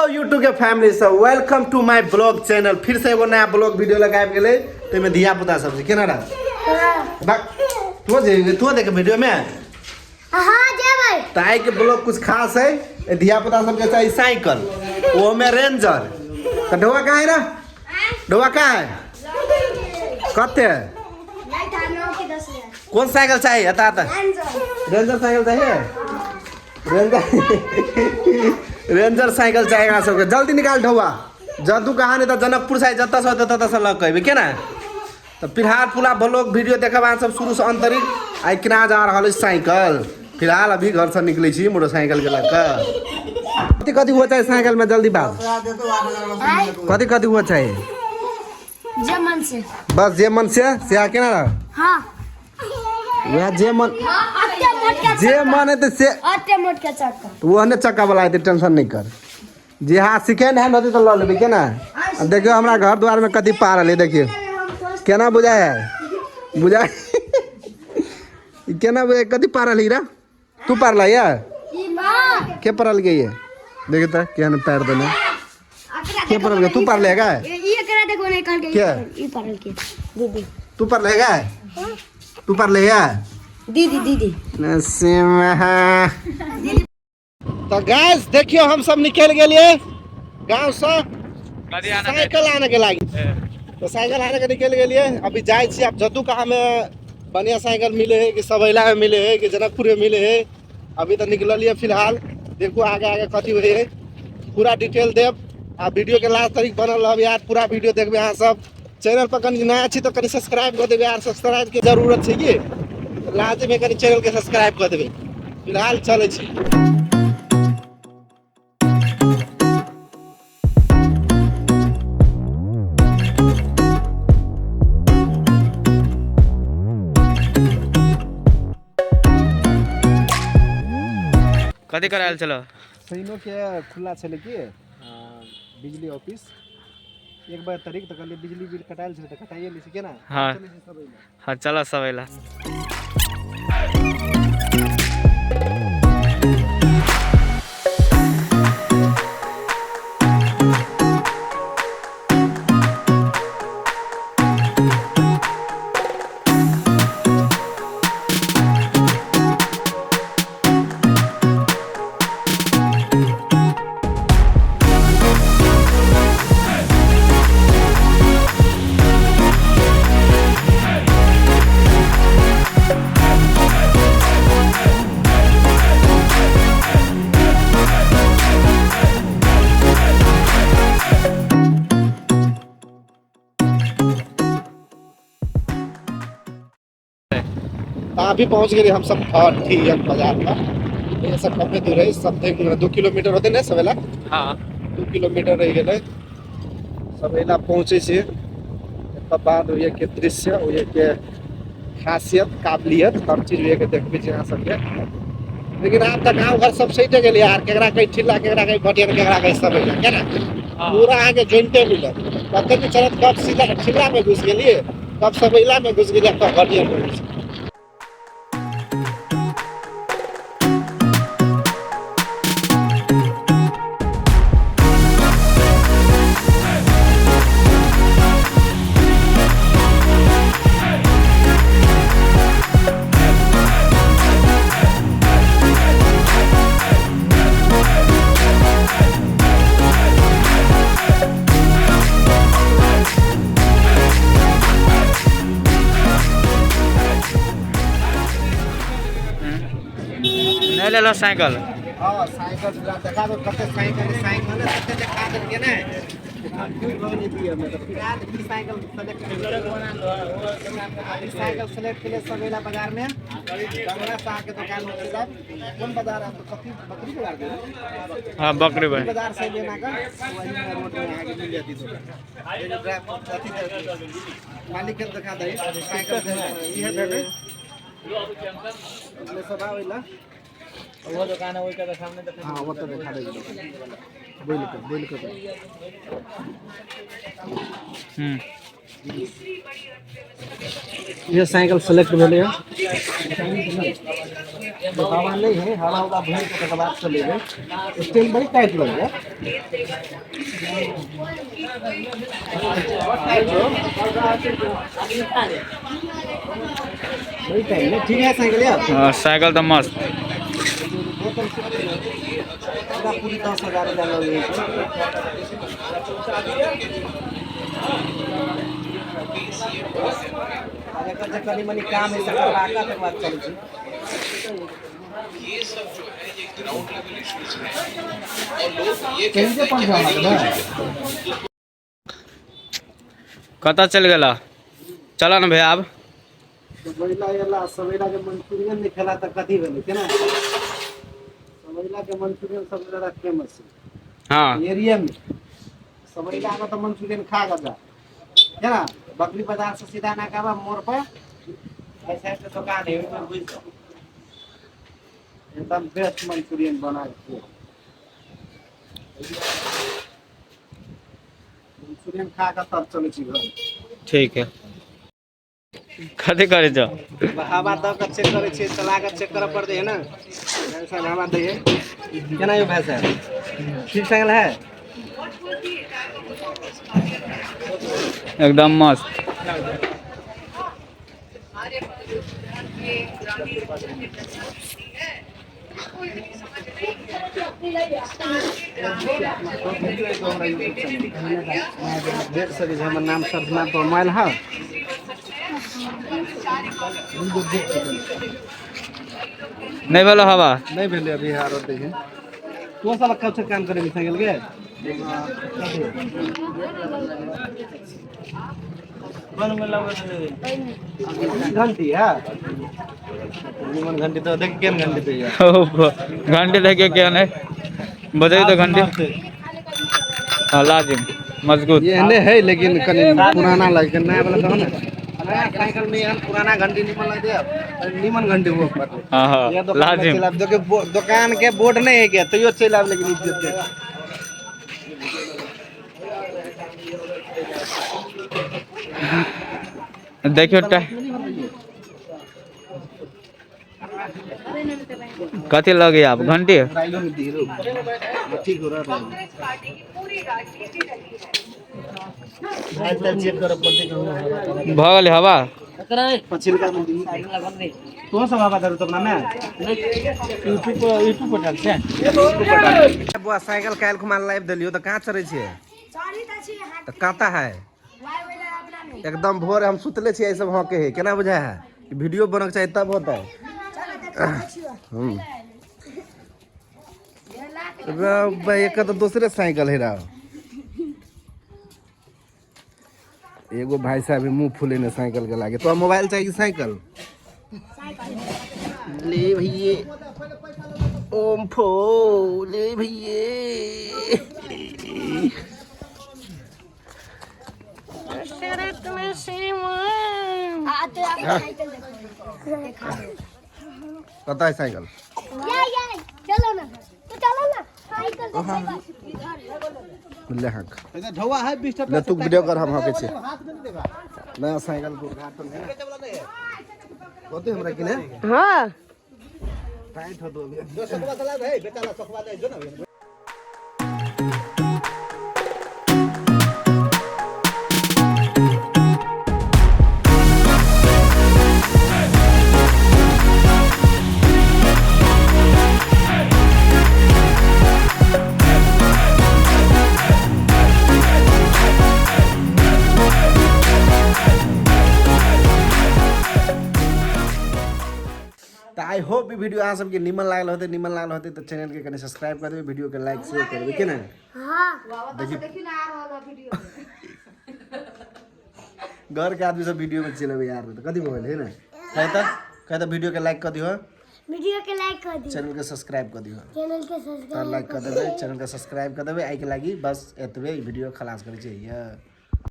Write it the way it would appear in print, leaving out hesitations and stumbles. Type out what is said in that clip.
YouTube के family सब, welcome to my blog channel. फिर से एगो नया ब्लॉग वीडियो लगा आबि गेलै। ताहिमे धिया पुता सब छै। केना रह बा, तू जे तू देख वीडियो में। हाँ, जेबै। तऽ आइ के ब्लॉग कुछ खास है। ए धिया पुता सबके चाही साइकिल, ओहो में रेंजर। तऽ ढौआ कहाँ है रे? ढौआ कहाँ है? कते कौन साइकिल चाहिए? एता एता, रेंजर साइकिल चाहिए। रेंजर, रेंजर साइकिल चाहिए एकरा सबके। जल्दी निकाल ढौआ। जदू कहाँ नहीं तऽ जनकपुर से जतऽ से ततऽ से लऽ कऽ अयबै केना। तऽ फिलहाल पूरा ब्लॉग वीडियो देखब अहाँ सब शुरू से अंत तक। आइ केना जा रहल अछि साइकिल। फिलहाल अभी घर से निकलै छी मोटरसाइकिल के लऽ कऽ। कथी कथी हुआ चाही साइकिल में? जल्दी बात, कथी कथी हुआ चाही? जे मन से। बस जे मन से से केना रह? हाँ। वएह जे मन अते मोट के जे मन हेतै से। अते मोट के चक्का। तऽ ओहने चक्का वाला हेतै, टेंशन नहि कर। जे हाँ सेकेंड हैंड होतै तऽ लऽ लेबै केना। आ देखियौ हमरा घर दुआरमे कथी पारल है। देखियौ केना बुझाइ है, बुझाइ ई केना बुझाइ? कथी पारल है रे? तू पारल या के पारल के? ये देखिए तऽ केहन पैर देने। के पारल के? तू पारले है का? ई एकरा देखो नहीं कहल के। के? ई पारल के दीदी। तू पारले है का? तू पारले है? दीदी, दीदी। नसीम। तऽ गाइस देखियौ, हम सब निकलि गेलियै गाँव से साइकिल आने के लागी। तो साइकिल आने के निकलि गेलियै, अभी जाइ छी। आब जदू कहाँ में बढ़िया साइकिल मिले है, कि सबैला में मिले है, कि जनकपुर में मिले है। अभी तऽ निकललियै फिलहाल। देखू आगे आगे कथी होइ है, पूरा डिटेल देब। आ वीडियो के लास्ट तक बनल रहब यार, पूरा वीडियो देखबै अहाँ सब। चैनल पर कनि नया छी तऽ कनि सब्सक्राइब कऽ देबै यार, सब्सक्राइब के जरूरत छै की लाजमे कनि चैनल के सब्सक्राइब कऽ देबै। फिलहाल चलै छी। कथी करायल छलो? सैनो के खुला छलै कि बिजली ऑफिस 1 बजे तारीख। तऽ कहलियै बिजली बिल कटायल छलै तऽ कटाइए लै छी केना। हाँ। चलै छी सब एहिमे। हाँ, चलो सब अयला। तऽ अभी पहुँच गेलियै हमसब ठीक बाजार पर। ये सब कमे दूर है, समथिंग 2 किलोमीटर होते ने सवेला? हाँ। 2 किलोमीटर रहि गेलै सवेला पहुँचै छी। एकर बाद ओहिके के दृश्य, ओहिके के खासियत, काबिलियत, हर चीज ओहिके देखबै छी अहाँ सबके। लेकिन आब तऽ गाँव घर सब सटि गेलै यार। केकरा कहै ठिल्ला, केकरा कहै भटियन, केकरा कहै सवेला, केना पूरा अहाँके जोइंटे मिलत। कते नहि चलत कब सीधा ठिल्ला में घुसि गेलियै, कब सबैला में घुसि गेलियै, कब भटियन में घुसि गेलियै। नहि लेलो साइकिल? हाँ, साइकिल पूरा देखा दो। कते साइकिल, साइकिल कते देखा देलकै ने। कन्फ्यूज भऽ गेलियै हमे। तऽ फिलहाल ई साइकिल सेलेक्ट केलियै, ई साइकिल सेलेक्ट केलियै सबेला बाजार में कमला शाह के दुकान में चलि जायब। कोन बाजार है? कथी, बकरी बाजार गेल? हाँ, बकरी बकरी बाजार। बाजार से लेना का वही में रोड में आगे मिल जाती दुकान। एगो ड्राइवर अथी मालिक के देखा दही साइकिल। ई है भेलै अपने सब आबै ला। वो दुकान है, वही के सामने देखा। हाँ, वो तो देखा दही। बोल के, बोल के। ये साइकिल सेलेक्ट भेलै हँ। हवा नहीं है, हवा उवा भरि के तकर बाद चलेबै। स्टैंड बड़ी टाइट लगै। बड़ी टाइट है। ठीक है साइकिल यार। हाँ, साइकिल तो मस्त। पूरा पूरी 10,000 रुपया लगे। एकर जे कनी मनी काम है से करवा के तकर बाद चलै छी। ये सब जो है ये ग्राउंड लेवल इश्यूज हैं और लोग ये चेंजे कहते हैं पाँच कि हजार अगर ना। कतऽ चलि गेला? चल ने भैया आब। सवैला एला, सवैला के मंचूरियन नहीं खेला तऽ कथी भेलै केना? सवैला के मंचूरियन सबसे ज्यादा फेमस है हाँ एरिया में। सवैला आगा तऽ मंचूरियन खा के जा केना? बकरी बाजार से सीधा नाकाबा मोड़ पर ऐसा ऐसा दुकान है, ओहिमे घुसि जाओ, एकदम बेस्ट मंचूरियन बना के मंचूरियन खा के तब चलै छी घर। ठीक है। कथी करै छौ? हवा दऽ के चेक करै छियै, चला के चेक करऽ पड़तै है ना। भाई साहब हवा दै है केना यौ? भाई साहब ठीक साइकिल है? एकदम मस्त। देख सकै छी हमर नाम सर्च मार पर मोबाइल है। नहि भेलो हवा? नहीं भेलै अभी, आरो दै है। तू सब कब से काम करे साइकिल के? घंटी है निमन घंटी तो देख केहन घंटी दैया। ओ, घंटी देखिए केहन है, बजै तो घंटी। हाँ, लाजिम मजबूत। एहने है लेकिन कनि पुराना लगे, नया वाला दहो ना। नया साइकिल में एहन पुराना घंटी निमन लगे, निमन घंटी वो पर। हाँ हाँ ये दुकान में लाजिम। चलि आब, जो कि दुकान के बोर्ड नहीं है क्या तैयो चलि आब, लेकिन इज्जत के। देखियो कथी लगे आब घंटी? ठीक हो रहा है। चेक करऽ पड़तै। भऽ गेलै हवा? पछिलका में दी। तो सब हवा धरू तब ना मैं यूट्यूब पर डाल छै। बुआ साइकिल काल्हि खुमा लाइव देलियो तऽ कहाँ चढ़ै छियै? चढ़ी तऽ छी हाथ। तऽ कतऽ है? वाई वाला अपना में। एकदम भोर हम सुतले छियै, सब हके है केना बुझाय है? वीडियो बनक चाही तब होतै। चलो देखाबै छियौ। रे भाई, एक तऽ दोसरे साइकिल है रहा। एगो भाई साहब मुंह फूलेने साइकिल के लागे। तो मोबाइल चाहिए कि साइकिल? ले भैये, ओम फो ले भैये। आ तो आप साइकिल देखो, देखाओ। कतऽ है साइकिल? या या चलो ना, तो चलो ना, साइकिल देखो इधर। ले हक ले, तू वीडियो कर, हम हके छी। नया साइकिल के उद्घाटन है होते हमरा कि ने। हां। टाइट हो दो। तऽ I hope ई वीडियो अहाँ सबके निमन लागल होतै। निमन लागल होतै तऽ चैनल के कनि सब्सक्राइब कर देबै, वीडियो के लाइक शेयर करबै के ने। हां। घर के आदमी सब वीडियो में चलि अबै यार, तऽ कथी भऽ गेल है ने? कहे तऽ वीडियो के लाइक कर दिहो। वीडियो के लाइक कर दियो। चैनल के सब्सक्राइब कर दिहो। चैनल के तऽ सब्सक्राइब लाइक कर देबै, चैनल के सब्सक्राइब कर देबै। एहिके लागि बस एतबे, ई वीडियो खलास करै छी।